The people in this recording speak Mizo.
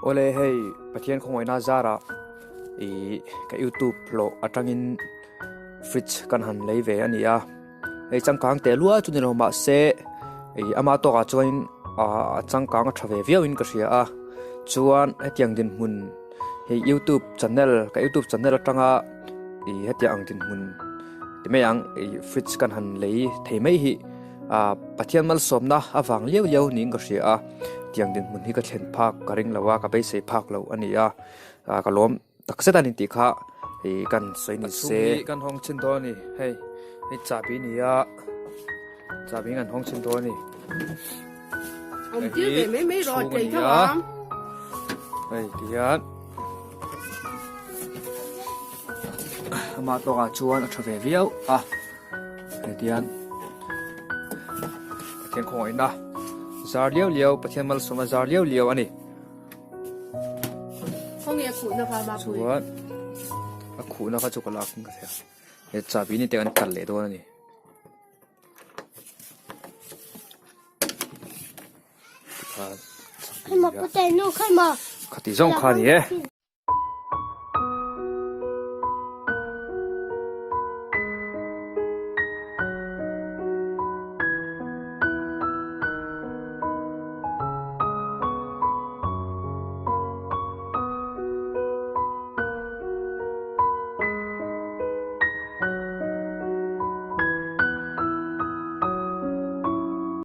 Awle hei Pathian khawngaihna zarah ih ka youtube hlawh atangin fridge kan han lei ve a ni a hei changkang teh luai chu ni lo mahse ih ama tawkah chuanin ah a changkang a tha ve viau in ka hria a chuan hetiang dinhmun hei youtube channel ka youtube channel atanga ih hetiang ang dinhmun ti mai ang ih fridge kan han lei thei mai hi ah Pathian malsawmna avang liau liau niin ka hria a tiang dinhmun hi ka thlen phak ka ring lo a ka beisei phak loh a ni a ah ka lawm tak zet a ni tih kha ih kan sawi ni se. Kan hawng chhin dawn a ni hei hei chahbi a ni a chahbi kan hawng chhin dawn a ni hei hi chhung a ni a hei tihian amah tawkah chuan a tha ve viau a. Hetiang Pathian khawngaihna zar liau liau Pathian malsawmna zar liau liau a ni. Chuan a khuhna kha chu ka lak in ka hria. He chahbi ni te kan kal leh dawn a ni. Khati zawng kha a ni e.